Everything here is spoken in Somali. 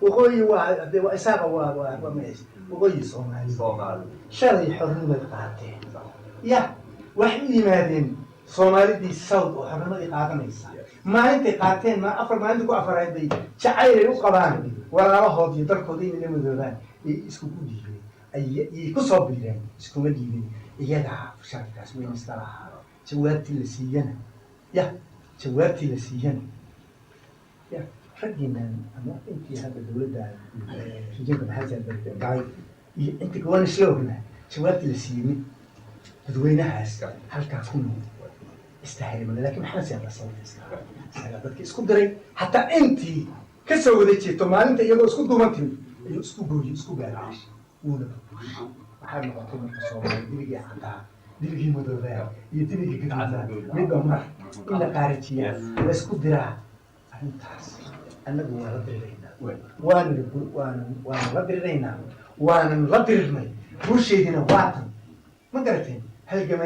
Waqooyi waa dee waa Isaaqa, waa magaciisa Waqooyi Soomaali. Soomaali. Shalay xornimay qaateen. Ya, waxay u yimaadeen Soomaalidii South oo xornimadii qaadanaysa. Maalintay qaateen, ma afar maalinta ku afarayd bay jacaylay u qabaan walaalahood iyo dalkooda inay la midoobaan ay iskugu dhiibeen, ayay ku soo biireen. Iskuma dhiibin, iyagaa sharafkaas weyn iska lahaa. Jawaabtii la siiyana, ya, jawaabtii la siiyana, ya, raggiinan ama intii hadda dowladda rijinka Maxamed galay iyo intii kuwana isla ognaa, jawaabtii la siiyey mid dadweynahaas halkaa ku nool istahayl. Laakiin Maxamed Siyaad baa sababta iska lahaa. Isagaa dadki isku diray, xataa intii kasoo wada jeeto maalinta iyagoo isku duuban timid ayuu isku gooyey, isku baaba'shay, wuuna burburshay. Waxaa noqotay marka Soomaali dibigii caddaa, dibigii madoobaa iyo dibigii gaduudaa midba mar in la qaarijiyaa, la isku diraa. Arrintaas annagu waa la diriraynaa, waana la diriraynaa, waanan la dirirnay. Guusheydina waatan, ma garateen halgamay.